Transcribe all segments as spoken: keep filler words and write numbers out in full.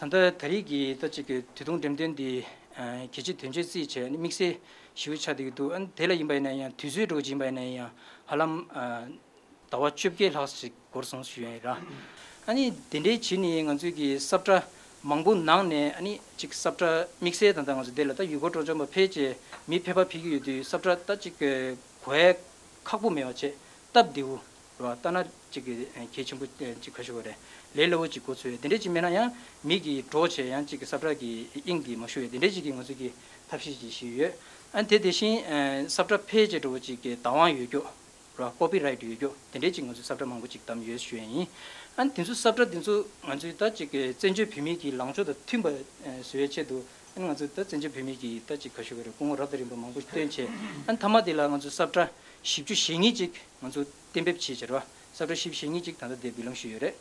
ད་ད་རེས་ཀྱི་ད་ཅིག་གི་དུས་ཐུང་འགྲེམས་སྟོན་འདི་ཨ་གལ་ཆེ་དོན་ཆེ་བརྩིས་བྱས་ནས་དམིགས་བསལ་ཞེ་པོ་ཆགས་བསྡད་ཀྱི་འདུག་ཨ་ནི་དེ་ལ་ཡིན་པ་ཡིན་ན་ཡང་དུས་ཚོད་འདྲ་བོ་ཅིག་ཡིན་པ་ཡིན་ན་ཡང་ཧ་ལམ་ཨ་ཟླ་བ་བཅོ་བརྒྱད་ལྷག་ཅིག་འགོར་སོང་ཞུ་ཡ་ཡིན་ར། ཨ་ནི་དེ་འདྲའི་བྱས་ནས་ང་ཚོའི་གི་ས་བཀྲ་མང་པོ་ནང་ནས་ཨ་ནི་ཅིག་ས་བཀྲ་དམིགས་བསལ་ད་ལྟ་ང་ཚོ་འདི་ལ་ད་ཡུལ་སྐོར་སྤྲོ་འཆམ་པ་ཕལ་ཆེར་མི་ཕལ་པ་ཕེབས་ཀྱི་ཡོད་དུས་ས་བཀྲ་ད་ཅིག་གི་གོ་ཡ་ཁག་པོ་མེད་པ་བྱས་སྟབས་བདེ་བོ། རེད་བ། ལྟ་ན་ཅིག་གི་གལ་ཆེན་པོ་ཅིག་ག་ཞུ་བ་རེད། ལས་སླ་བོ་ཅིག་གོ་ཚོད་དེ་འདྲས་ཅིག་མེད་ན་ཡང་མི་གིས་འགྲོ་བྱས་ཡང་ཅིག་གི་ས་བཀྲ་གི་དབྱིངས་འདི་མ་ཞུ་བའི་དེ་འདྲས་ཅིག་གི་ང་ཚོ་གི་ཐབས་ཤེས་ཅིག་ཞིག་ཡོད། ཨ་ནི་དེ་དེ་བཞིན་ས་བཀྲ་ཕལ་ཆེར་འདྲ་བོ་ཅིག་གི་བདག་དབང་ཡོད་རྒྱུ། རེད་བ། ཀོ་པི་རའེ་ཊི་ཡོད་རྒྱུ་དེ་འདྲས་ཅིག་ང་ཚོ་ས་བཀྲ་མང་པོ་ཅིག་བདམས་ཡོད་ཞུ་ཡ་ཡིན། ཨ་ནི་དེ་ཚོ་ས་བཀྲ་དེ་ཚོ་ང་ཚོའི་ད་ཅིག་གི་བཙན་བྱོལ་བོད་མིའི་གི་ལངས་ཕྱོགས་དང་མཐུན་པ་བཟོ་བའི་ཆེད་དུ། ཨ་ནི་ང་ཚོ་ད་བཙན་བྱོལ་བོད་མི་གི་ད་ཅིག་ག་ཞུ་བ་རེད། སྐུ་ངོ་རབ་དང་རིམ་པ་མང་པོ་ཞིག་བཏོན་བྱས། ཨ་ནི་མཐའ་མ་དེ་ལ་ང་ཚོ་ས་བཀྲ་བཞི་བཅུ་ཞེ་གཉིས་ཅིག་ང་ཚོ་གཏན་འབེབས་བྱས་བྱས་རེད་བ། ས་བཀྲ་བཞི་བཅུ་ཞེ་གཉིས་ཅིག་ད་ལྟ་དེ་འབུལ་ལམ་ཞུས་ཡོད་རེད།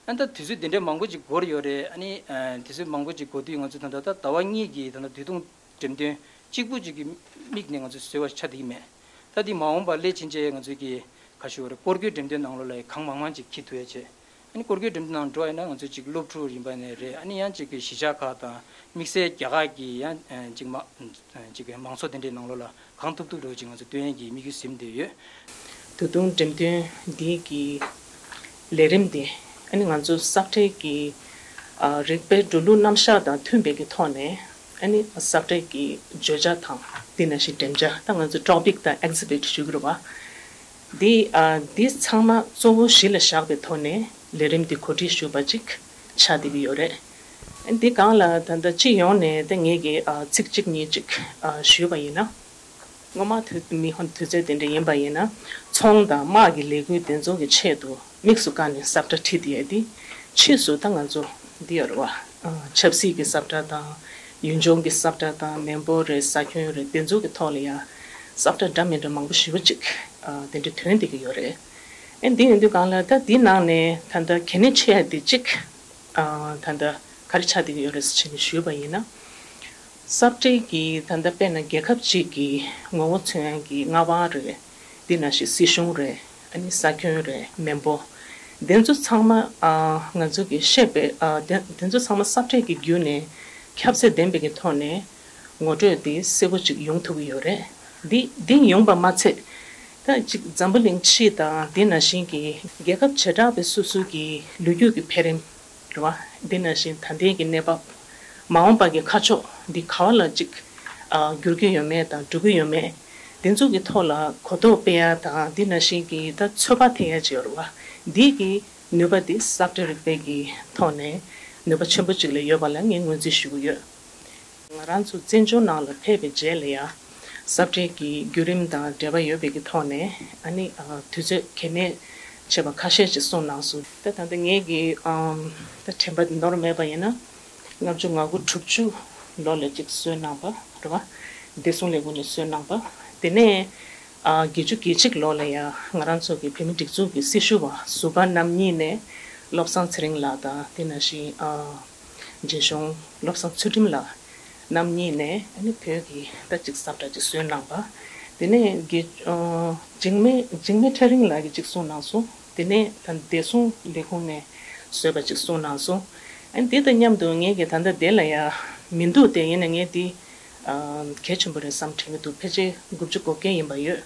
ཨ་ནི་ད་དུས་ཚོད་དེ་འདྲའི་མང་པོ་ཅིག་འགོར་ཡོད་རེད། ཨ་ནི་ཨ་དུས་ཚོད་མང་པོ་ཅིག་འགོར་དུས་ང་ཚོ་ད་ལྟ་ད་ཟླ་བ་གཉིས་ཀྱི་ད་ལྟ་དུས་ཐུང་འགྲེམས་སྟོན་གཅིག་པུ་ཅིག་གི་དམིགས་ནས་ང་ཚོ་བཟོས་པ་ཆགས་བསྡད་ཀྱི་མེད། ད་དེ་མ་འོངས་པར་སླད་ཕྱིན་ཆད་ང་ཚོས་ཀྱི་ག་ཞུ་བ་རེད། སྐོར་སྐྱོད་འགྲེམས་སྟོན་ནང་ལོགས་ལ་གང་མང་མང་ཅིག་འཁྱེར་ཐུབ་ཡ་བྱས། ཨ་ནི་སྐོར་སྐྱོད་འགྲེམས་སྟོན་ནང་འགྲོ་ཡ་ན་ང་ཚོས་ཅིག་སློབ་ཕྲུག་ཡིན་པ་ནས་རེད། ཨ་ནི་ཡང་ཅིག་གི་གཞིས་ཆགས་ཁག་དང་དམིགས་བསལ་རྒྱ་གར་གྱི་ཡང་ཅིག་མ་ཅིག་གི་མང་ཚོགས་དེ་འདྲའི་ནང་ལོགས་ལ་གང་ཐུབ་ཐུབ་འདྲ་བོ་ཅིག་ང་ཚོ་སྟོན་ཡ་གི་དམིགས་ཡུལ་ཟིན་བསྡད་ཡོད། ད་དུང་འགྲེམས་སྟོན་འདི་གི་ལས་རིམ་དེ་ཨ་ནི་ང་ཚོ་ས་བཀྲའི་གི་ཨ་རིག་པའི་འགྲོ་ལུགས་རྣམ་གཞག་དང་མཐུན་པའི་གི་ཐོག་ནས་ཨ་ནི་ས་བཀྲའི་གི་བརྗོད་བྱ་དང་དེ་ནང་བཞིན་འགྲེམས་བྱ་ད་ང་ཚོ་ཊོ་པིག་དང་ཨེག་ཛི་བྷིཊ་ཞུ་གི་རེད་བ། འདི་ཨ་འདི་ཚང་མ་གཙོ་བོ་གཞི་ལ་བཞག་པའི་ཐོག་ནས་ལས་རིམ་འདི་གོ་སྒྲིག་ཞུས་པ་ཅིག་ཆགས་བསྡད་ཀྱི་ཡོད་རེད། འདི་སྒང་ལ་ད་ལྟ་སྤྱི་ཡོངས་ནས་ད་ངེད་ཀྱིས་ཨ་ཚིག་གཅིག་གཉིས་ཅིག་ཨ་ཞུས་པ་ཡིན་ན། སྔོན་མ་དུས་མི་ཧོན་དུས་ཚོད་དེ་འདྲ་ཡིན་པ་ཡིན་ན་ཚོང་དང་དམག་གི་ལས་འགུལ་དེ་ཚོ་གི་ཆེད་དུ་དམིགས་སུ་བཀར་ནས་ས་བཀྲ་བྲིས་བསྡད་ཡོད་དེ། ཕྱིས་སུ་ད་ང་ཚོ་འདི་ཡོད་རེད་བ། ཨ་ཆབ་སྲིད་ཀྱི་ས་བཀྲ་དང་ཡུལ་ལྗོངས་ཀྱི་ས་བཀྲ་དང་མི་འབོར་རེད། ས་ཁྱོན་རེད། དེ་ཚོ་གི་ཐོག་ལ་ཡང་ས་བཀྲ་འདྲ་མི་འདྲ་མང་པོ་ཞེ་པོ་ཅིག་ཨ་དེ་འདྲ་ཐོན་བསྡད་ཀྱི་ཡོད་རེད། ཨེ་འདི་ཡིན་དུས་སྒང་ལ་ད་འདི་ནང་ནས་ད་ལྟ་གལ་གནད་ཆེ་ཡ་འདི་གཅིག་ཨ་ད་ལྟ་ག་རེ་ཆགས་བསྡད་ཀྱི་ཡོད་རེད་ཟེར་བྱས་ནས་ཞུས་པ་ཡིན་ན། ས་བཀྲའི་གི་ད་ལྟ་དཔེར་ན་རྒྱལ་ཁབ་ཅིག་གི་ངོ་བོ་མཚོན་ཡ་གི་མངའ་དབང་རེད། འདི་ནང་བཞིན་སྲིད་གཞུང་རེད། ཨ་ནི་ས་ཁྱོན་རེད། མི་འབོར། འདི་ཚོ་ཚང་མ་ཨ་ང་ཚོ་གི་ཤེས་པའི་ཨ་དེ་དེ་ཚོ་ཚང་མ་ས་བཀྲའི་གི་བརྒྱུད་ནས་ཁྱབ་ཚད་ལྡན་པའི་གི་ཐོག་ནས་ངོ་སྤྲོད་དེ་གསལ་པོ་ཅིག་ཡོང་ཐུབ་ཀྱི་ཡོད་རེད། འདི་འདི་ཡོང་པ་མ་ཚད། ད་ཅིག་འཛམ་བུ་གླིང་སྤྱི་དང་དེ་ནང་བཞིན་གྱི་རྒྱལ་ཁབ་བྱེ་བྲག་པའི་སོ་སོ་གི་ལོ་རྒྱུས་ཀྱི་འཕེལ་རིམ་རེད་བ། དེ་ནང་བཞིན་ད་ལྟའི་གི་གནས་བབ། མ་འོངས་པ་གི་ཁ་ཕྱོགས་འདི་ག་བ་ལ་ཅིག་ཨ་འགྱུར་གྱི་ཡོད་མེད་དང་འགྲོ་གི་ཡོད་མེད། དེ་ཚོ་གི་ཐོག་ལ་གོ་རྟོགས་སྤེལ་ཡ་དང་དེ་ནང་བཞིན་གྱི་ད་ཚོད་དཔག་ཐེབས་ཡ་ཅིག་ཡོད་རེད་བ། འདི་གི་ནུས་པ་འདི་ས་བཀྲ་རིག་པའི་གི་ཐོག་ནས་ནུས་པ་ཆེན་པོ་ཅིག་ལ་ཡོད་པ་ལ་ངས་ངོས་འཛིན་ཞུ་གི་ཡོད། ང་རང་ཚོ་བཙན་བྱོལ་ནང་ལ་ཕེབས་པའི་རྗེས་ལ་ཡང་ས་བཀྲའི་གི་བརྒྱུད་རིམ་དང་འབྲེལ་བ་ཡོད་པའི་གི་ཐོག་ནས་ཨ་ནི་ཨ་དུས་ཚོད་གལ་གནད་ཆེ་བ་ཁ་ཤས་ཅིག་གསུངས་གནང་སོང་། ད་ད་ལྟ་ངེད་ཀྱི་ཨམ་ད་དྲན་པ་འདི་ནོར་མེད་པ་ཡིན་ན་ལྔ་བཅུ་ང་དགུ་དྲུག་ཅུ་ལོ་ལ་ཅིག་བཟོས་གནང་བ་རེད་བ། བདེ་སྲུང་ལས་ཁུངས་ནས་བཟོས་གནང་བ། དེ་ནས་ཨ་བརྒྱད་ཅུ་གྱ་གཅིག་ལོ་ལ་ཡང་ང་རང་ཚོ་གི་བོད་མི་སྒྲིག་འཛུགས་ཀྱི་སྲི་ཞུ་བ་ཟུར་པ་རྣམ་གཉིས་ནས་བློ་བཟང་ཚེ་རིང་ལགས་དང་དེ་ནང་བཞིན་ཨ་རྗེ་གཞུང་བློ་བཟང་ཚུལ་ཁྲིམས་ལགས་རྣམ་གཉིས་ནས་ཨ་ནི་བོད་ཀྱི་ད་ཅིག་ས་བཀྲ་ཅིག་བཟོས་གནང་བ། དེ་ནས་རྒྱལ་ཨ་འཇིགས་མེད་འཇིགས་མེད་ཕྲ་རིང་ལགས་ཀྱིས་ཅིག་གསུངས་གནང་སོང་། དེ་ནས་ད་བདེ་སྲུང་ལས་ཁུངས་ནས་བཟོས་པ་ཅིག་གསུངས་གནང་སོང་། ཨ་ནི་དེ་དང་མཉམ་དུ་ངེད་ཀྱི་ད་ལྟ་དེ་ལ་ཡ་མི་འདུག་སྟེ་ཡིན་ན་ངས་འདི་ཨ་གལ་ཆེན་པོ་རེད་བསམ་དྲན་གྱི་འདུག་ཕལ་ཆེར་དགུ་བཅུ་གོ་བརྒྱད་ཡིན་པ་ཡོད།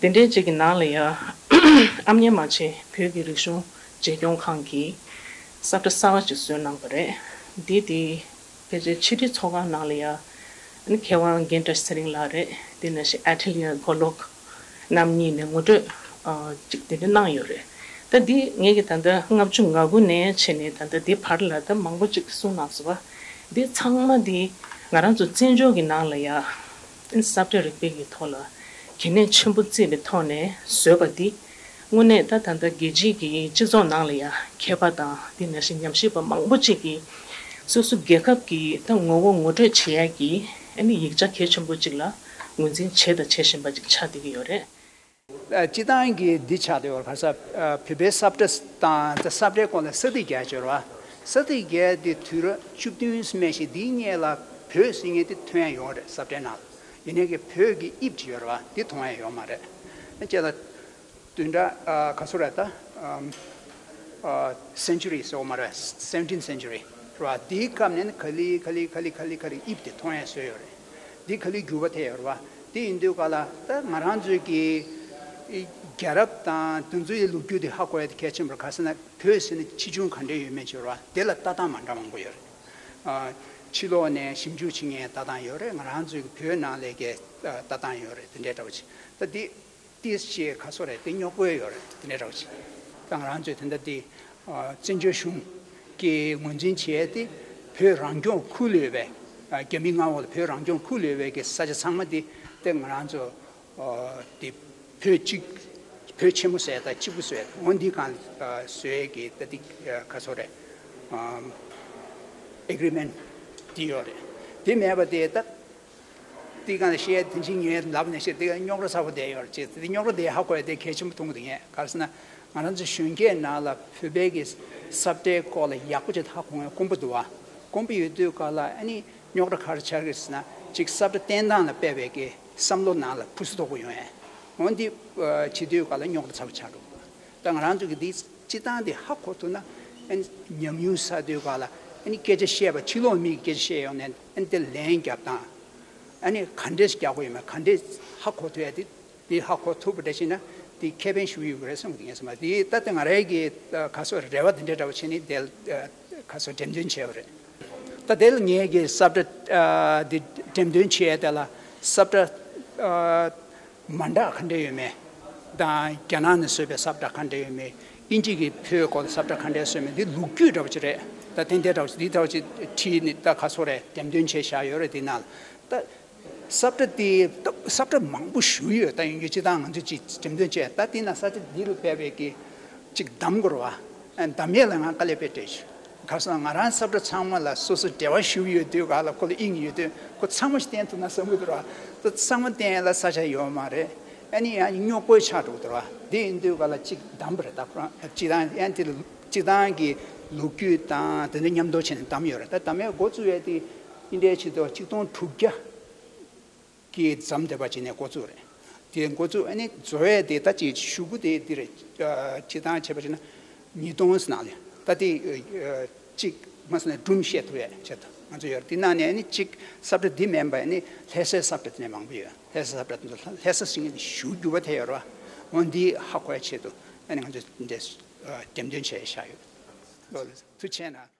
དེ་འདྲའི་ཅིག་གི་ནང་ལ་ཡ་ཨ་མྱེས་རྨ་ཆེན་བོད་ཀྱི་རིག་གཞུང་བརྗེ་སྐྱོང་ཁང་གིས་ས་བཀྲ་གསར་བ་ཅིག་བཟོས་གནང་བ་རེད། འདི་དེ་ཕལ་ཆེར་ཕྱི་དྲིལ་ཚོགས་ཁང་ནང་ལ་ཡ་ཨ་ནི་མཁས་དབང་རྒན་བཀྲ་ཤིས་ཚེ་རིང་ལགས་རེད། དེ་ནང་བཞིན་ཨ་ཐི་ལི་ཡ་མགོ་ལོག་རྣམ་གཉིས་ནས་ངོ་སྤྲོད་ཨ་ཅིག་དེ་འདྲ་གནང་ཡོད་རེད། ད་འདི་ངེད་ཀྱི་ད་ལྟ་ལྔ་བཅུ་ང་དགུ་ནས་བྱས་ནས་ད་ལྟ་འདི་བར་ལ་ད་མང་པོ་ཅིག་གསུངས་གནང་སོང་བ། འདི་ཚང་མ་འདི་ང་རང་ཚོ་བཙན་བྱོལ་གྱི་ནང་ལ་ཡ་ཨིན་ས་བཀྲ་རིག་པའི་གི་ཐོག་ལ་གལ་གནད་ཆེན་པོ་བརྩིས་པའི་ཐོག་ནས་བཟོས་པ་འདི་དངོས་གནས་ད་ད་ལྟ་རྒྱལ་སྤྱིའི་གི་སྤྱི་ཚོགས་ནང་ལ་ཡ་མཁས་པ་དང་འདི་ནང་བཞིན་ཉམས་ཞིབ་པ་མང་པོ་ཅིག་གིས་སོ་སོ་རྒྱལ་ཁབ་ཀྱི་ད་ངོ་བོ་ངོ་སྤྲོད་བྱེད་ཡ་གི་ཨ་ནི་ཡིག་ཆ་གལ་ཆེན་པོ་ཅིག་ལ་ངོས་འཛིན་བྱས་དང་བྱེད་བཞིན་པ་ཅིག་ཆགས་བསྡད་ཀྱི་ཡོད་རེད། སྤྱི་བཏང་གི་འདི་ཆགས་བསྡད་ཡོད་རེད། ག་ས་བོད་པའི་ས་བཀྲ་དང་ས་བཀྲའི་སྐོར་ལ་ས་ཐིག་བརྒྱབ་ཡོད་རེད་བ། ས་ཐིག་བརྒྱབ་དེ་དུས་རབས་བཅུ་བདུན་སྨད་ཞིག་འདིའི་སྔོན་ལ་བོད་ཟེར་མཁན་དེ་ཐོན་ཡ་ཡོད་རེད་ས་བཀྲའི་ནང་ལ། ཡིན་ནའི་གི་བོད་ཀྱི་དབྱིབས་ཅིག་ཡོད་རེད་བ། འདི་མཐོང་ཡ་ཡོད་མ་རེད། ཨ་ཅེ་ལ། བདུན་ཕྲག་ཨ་ག་ཚོད་རེད་ད། ཨམ་ཨ་སེན་ཅུ་རི་ཟེར་བ་མ་རེད། སེ་བེན་ཊིན་སེན་ཅུ་རི། རེད་བ། དེའི་སྐབས་ནས་ནི་ག་ལེ་ག་ལེ་ག་ལེ་ག་ལེ་ག་ལེ་དབྱིབས་དེ་མཐོང་ཡ་བཟོས་ཡོད་རེད། འདི་ག་ལེ་འགྱུར་བ་ཐེབས་ཡོད་རེད་བ། དེ་ཡིན་དུས་ག་ལ་ད་ང་རང་ཚོའི་གི་རྒྱལ་རབས་དང་དེ་ཚོའི་ལོ་རྒྱུས་དེ་ཧ་གོ་ཡ་དེ་གལ་ཆེན་པོ་རེད། ག་ཟེར་ན་བོད་ཟེར་ན་ཆེ་ཆུང་ག་འདྲ་ཡོད་མེད་ཅིག་ཡོད་རེད་བ། དེ་ལ་ལྟ་སྟངས་མ་འདྲ་མང་པོ་ཡོད་རེད། ཨ། ཕྱི་ལོགས་ནས་ཞིབ་འཇུག་བྱེད་མཁན་ལྟ་སྟངས་ཡོད་རེད། ང་རང་ཚོའི་བོད་ནང་ལས་ཀའི་ལྟ་སྟངས་ཡོད་རེད། དེ་འདྲའི་འདྲ་བོ་ཅིག་ད་འདི་ཏིས་ཅེས་ག་སོ་རེད། དེ་རྙོག་པོ་ཡོད་རེད། དེ་འདྲའི་འདྲ་བོ་ཅིག་ད་ང་རང་ཚོས་དེ་འདྲ་དེ་བཙན་བྱོལ་གཞུང་གིས་ངོས་འཛིན་བྱས་ཏེ་བོད་རང་སྐྱོང་ཁུལ་ཡོད་པའི་རྒྱ་མི་མངའ་འོག་ལ་བོད་རང་སྐྱོང་ཁུལ་ཡོད་པའི་གི་ས་ཆ་ཚང་མ་དེ་དེ་ང་རང་ཚོ་དེ་བོད་གཅིག་བོད་ཆེན་མོ་ཟེར་ཡ་དང་གཅིག་པུ་བཟོས་འོ་འདི་གང་བཟོས་ཀྱི་ད་འདི་ག་སོ་རེད། ཨེག་རི་མེན་འདི་ཡོད་རེད། དེ་མེད་པ་དེ་ད་འདི་གང་བཤད་དེ་འཇིག་ངས་ལབ་ནས་བཤད་དེ་རྙོག་དྲ་ཚ་པོ་བསྡད་ཡོད་རེད། ཅེས་དེ་རྙོག་དྲ་དེ་ཧ་གོ་ཡ་དེ་གལ་ཆེན་པོ་མཐོང་གི་འདུག་ངས་ག་རེ་ཟེར་ན་ང་རང་ཚོ་གཞོན་སྐྱེས་ནང་ལ་བོད་པའི་གི་ས་བཀྲའི་སྐོར་ལ་ཡག་པོ་ཅིག་ཧ་གོ་མཁན་དཀོན་པོ་འདུག་བ། དཀོན་པོ་ཡོད་དུས་ག་ལ་ཨ་ནི་རྙོག་དྲ་ག་རེ་ཆགས་ཀྱི་ཟེར་ན་ཅིག་ས་བཀྲ་བསྟན་སྟངས་ལ་དཔག་པའི་གི་བསམ་བློ་ནང་ལ་ཕུ་སུ་དོག་པོ་ཡོང་ཡ། འོ་འདི་བྱེད་དུས་ག་ལ་རྙོག་དྲ་ཚ་པོ་ཆགས་འགྲོ་གི་འདུག་ད་ང་རང་ཚོ་གི་འདི་སྤྱི་བཏང་འདི་ཧ་གོ་ཐུབ་ན་ཨ་ནི་ཉམས་མྱོང་བསགས་དུས་ག་ལ་ཨ་ནི་སྐད་ཆ་བཤད་པ་ཕྱི་ལོགས་མི་གི་སྐད་ཆ་བཤད་ཡོང་ནས་ཨ་ནི་དེ་ལན་རྒྱབ་སྟངས་ཨ་ནི་ག་འདྲས་རྒྱག་དགོས་ཡོད་མེད་ག་འདྲས་ཧ་གོ་ཐུབ་ཡ་དེ་འདི་ཧ་གོ་ཐུབ་པ་འདྲ་ཞིག་ན་འདི་ཁེ་ཕན་ཞུ་ཡོད་ཀྱི་རེད་བསམ་གི་ངས་བསམ་པ་འདི་ད་ལྟ་ང་རའི་གི་ག་སོ་རེ་བ་དེ་འདྲས་འདྲ་བོ་བྱས་ནས་དེ་ག་སོ་འགྲེམས་སྟོན་བྱས་པ་རེད། ད་དེ་ལ་ངས་གི་ས་བཀྲ་འདི་འགྲེམས་སྟོན་བྱས་དེ་ལ་ས་བཀྲ་མ་འདྲ་ག་འདྲས་ཡོད་མེད་དང་རྒྱ་ནག་ནས་བཟོས་པའི་ས་བཀྲ་ག་འདྲས་ཡོད་མེད། དབྱིན་ཇི་གིས་བོད་སྐོར་ལ་ས་བཀྲ་ག་འདྲས་བཟོས་མེད། འདི་ལོ་རྒྱུས་འདྲ་བོ་ཅིག་རེད། ད་ཏན་ཏན་འདྲ་བོ་ཅིག་འདི་འདྲ་བོ་ཅིག་བྲིས་ནས་ད་ག་སོ་རེད་འགྲེམས་སྟོན་བྱས་བཞག་ཡོད་རེད། འདི་ནང་ལ་ད་ས་བཀྲ་དེ་ད་ས་བཀྲ་མང་པོ་ཞིག་ཡོད། ད་ཡིན་རྒྱུ་སྤྱི་བཏང་ང་ཚོས་ཅིག་འགྲེམས་སྟོན་བྱས་ད་དེ་ན་ས་ཆ་འདི་ལ་ཕེབས་པའི་གི་ཅིག་གདམ་དགོས་རེད་བ། གདམ་ཡས་ལ་ང་དཀའ་ལས་དཔེ་སྤྲད་བྱུང་། ག་རེ་ཟེར་ན་ང་རང་ས་བཀྲ་ཚང་མ་ལ་སོ་སོ་འབྲེལ་བ་ཞུ་གི་ཡོད་དུས་ག་ལ་ཁོ་ལ་དབྱིངས་ཡོད་དུས་ཁོ་ཚང་མ་ཞིག་བསྟན་ཐུབ་ན་བསམ་གི་འདུག་ར། ད་ཚང་མ་བསྟན་ཡ་ལ་ས་ཆ་ཡོད་མ་རེད། ཨ་ནི་ཡང་རྙོག་པོ་ཆགས་འགྲོ་གི་འདུག་ར། དེ་ཡིན་དུས་ག་ལ་གཅིག་བདམས་པ་རེད། ད་ཁོ་རང་སྤྱི་བཏང་ཡང་དེ་ལ་སྤྱི་བཏང་གི་ལོ་རྒྱུས་དང་དེ་འདྲ་མཉམ་དུ་བྱས་ནས་བདམས་ཡོད་རེད། ད་བདམས་ཡ་འགོ་བཙུགས་ཡ་དེ་འདི་འདྲའི་ཆེད་དུ་གཅིག་སྟོང་དྲུག་བརྒྱ། གི་འཛོམས་བསྡད་པ་བྱས་ནས་འགོ་བཙུགས་རེད། དེ་འགོ་བཙུགས་ཨ་ནི་རྫོགས་ཡས་དེ་ད་ཅིག་གཞུག་གུ་དེ་འདི་རེད། ཨ། སྤྱི་བཏང་བྱས་པ་བྱས་ན་ཉིས་སྟོང་ནང་ལ་ད་དེ་ཨ་གཅིག་མ་ཟེར་ན་སྒྲུང་བཤད་ཐུབ་ཡས་ཆེད་དུ་ང་ཚོ་ཡོད་རེད། དེ་ནང་ནས་ཨ་ནི་གཅིག་ས་བཀྲ་འདི་མིན་པ་ཨ་ནི་ལྷ་སའི་ས་བཀྲ་དེ་ནས་མང་པོ་ཡོད། ལྷ་སའི་ས་བཀྲ་དེ་ཚོ་ལྷ་ས་ཟེར་མཁན་དེ་ཞེ་པོ་འགྱུར་བ་ཐེབས་ཡོད་རེད་བ། འོ་འདི་ཧ་གོ་ཡས་ཆེད་དུ་ཨ་ནི་ང་ཚོ་འདི་འགྲེམས་སྟོན་བྱས་བཞག་ཡོད། ལོ་ལ་ཐུགས་རྗེ་ཆེ་གནང་།